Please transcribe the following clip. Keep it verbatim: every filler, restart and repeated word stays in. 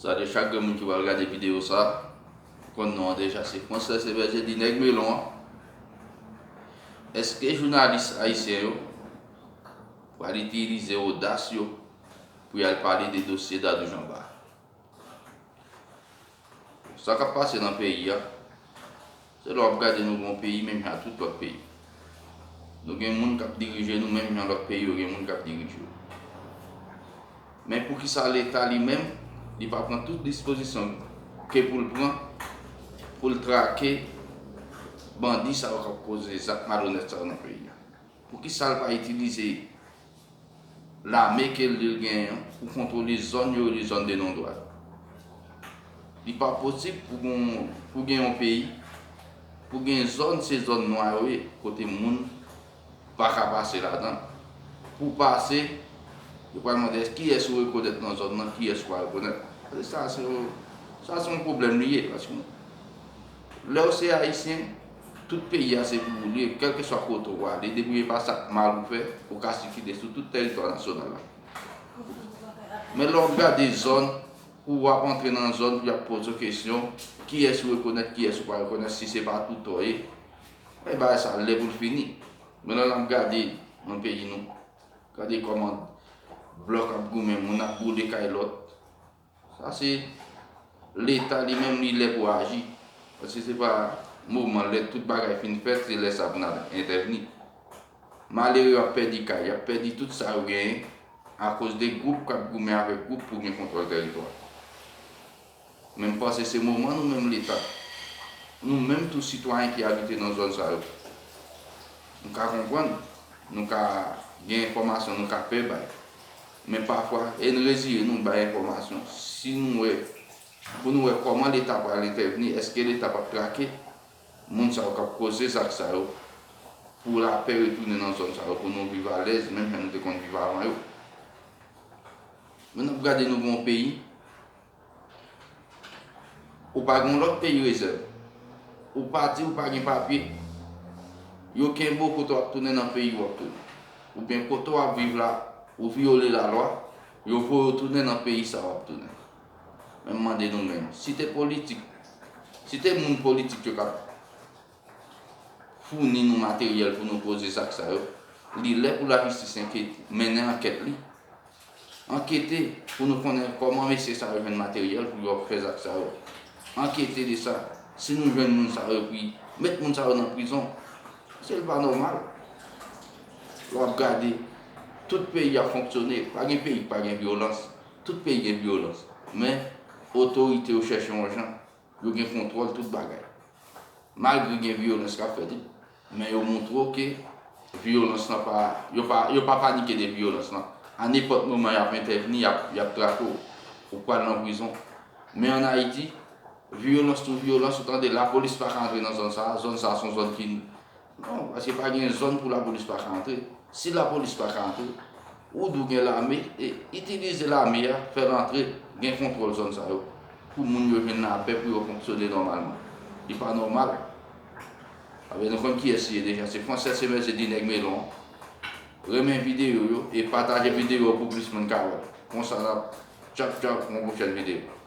Salye chak grenn moun ki pral gade videyo sa. Ou konn non an deja, se Franslè Sebèje di nèg melon an. Èske jounalis ayisyen yo pral itilize odas yo pou y al pale de dosye Dadou Jean Bart? Sa k ap pase nan peyi a, se lè w ap gade, nou gen yon peyi menm jan ak tout lòt peyi. Nou gen moun k ap dirije nou menm jan lòt peyi yo gen moun k ap dirije yo. Men poukisa Leta li menm, li pa pran tout dispozisyon ke pou l pran pou l trake bandi sa yo k ap koze zak malonèt sa yo nan peyi a? Poukisa l pa itilize lame ke l di l genyen an pou kontwole zòn yo rele zòn de non dwa yo? Li pa posib pou gon, pou gen yon peyi, pou gen zòn, se zòn nwa yo ye, kote moun pa ka pase ladan. Pou pase, yo pral mande kiyès ou rekonèt nan zòn nan, kiyès ou pa rekonèt. Paske sa se yon, sa se yon pwoblèm li ye, paske lè w se ayisyen, tout peyi a se pou ou li ye, kèlkeswa kote w ale, depi e pa sa k mal ou fè, ou ka sikile sou tout tèritwa nasyonal la. Men lè w ap gade zòn, ou ap antre nan zòn, pou y ap poze w kesyon, kiyès ou rekonèt, kiyès ou pa rekonèt, si se pa toutò ye, men bagay sa lè pou l fini. Men lè n ap gade nan peyi nou, gade kòman blòk ap goumen, moun ap boule kay lòt. Sa se Leta li menm li lè pou aji. Paske se pa moman lè tout bagay fin fèt, se lè sa pou n al entèvni. Malere yo ap pèdi kay, y ap pèdi tout sa yo genyen akoz de gwoup k ap goumen avèk gwoup pou gen kontwòl tèritwa. Men m panse se moman nou menm Leta, nou menm tou sitwayen ki abite nan zòn sa yo, nou ka konprann, nou ka gen enfòmasyon, nou ka pè bay. Men pafwa, e n reziye nou bay enfòmasyon. Si nou wè, pou nou wè kòman Leta pral entèvni, èske Leta p ap trake moun sa yo k ap koze zak sa yo, pou lapè retounen nan zòn sa yo, pou nou viv alèz, menm jan nou te konn viv avan yo? Men n ap gade, nou gen yon peyi, ou pa gen yon lòt peyi rezèv. Ou pa di ou pa gen papye, yo kenbe w kote w ap tounen nan peyi w ap tounen. Oubyen kote w ap viv la, ou vyole lalwa, yo voye w tounen nan peyi sa w ap tounen. Men m mande nou menm, si te politik, si te moun politik yo k ap founi nou materyèl pou nou koze zak sa yo, li lè pou lajistis enkyete, mennen ankèt li. Ankete pou nou konnen kòman mesye sa yo jwenn materyèl pou yo fè zak sa yo. Ankete de sa. Si nou jwenn moun sa yo, epi met moun sa yo nan prizon. Paske l pa nòmal. Lè w ap gade, tout peyi ap fonksyone. Pa gen peyi k pa gen vyolans. Tout peyi gen vyolans. Men, otorite yo chèche yon jan yo gen kontwòl tout bagay. Malgre gen vyolans k ap fèt, wi, men yo montre w ke vyolans lan pa, yo pa, yo pa panike de vyolans lan. A nenpòt moman, y ap entèvni, y ap, y ap trake w. Ou pral nan prizon. Men ann Ayiti, vyolans sou vyolans, ou tande, lapolis pa ka antre nan zòn sa a, zòn sa a se yon zòn ki Non, paske pa gen zòn pou lapolis pa ka antre. Si lapolis pa ka antre, ou dwe gen lame, e itilize lame a, fè l antre, gen kontwòl zòn sa yo, pou moun yo jwenn lapè, pou yo fonksyone nòmalman. Li pa nòmal. Abyen, nou konn kiyès li ye deja, se Franslè Sebèje di nèg melon an. Renmen videyo yo, e pataje videyo yo pou plis moun ka wè. Konsa n ap tchap tchap pou yon pwochèn videyo.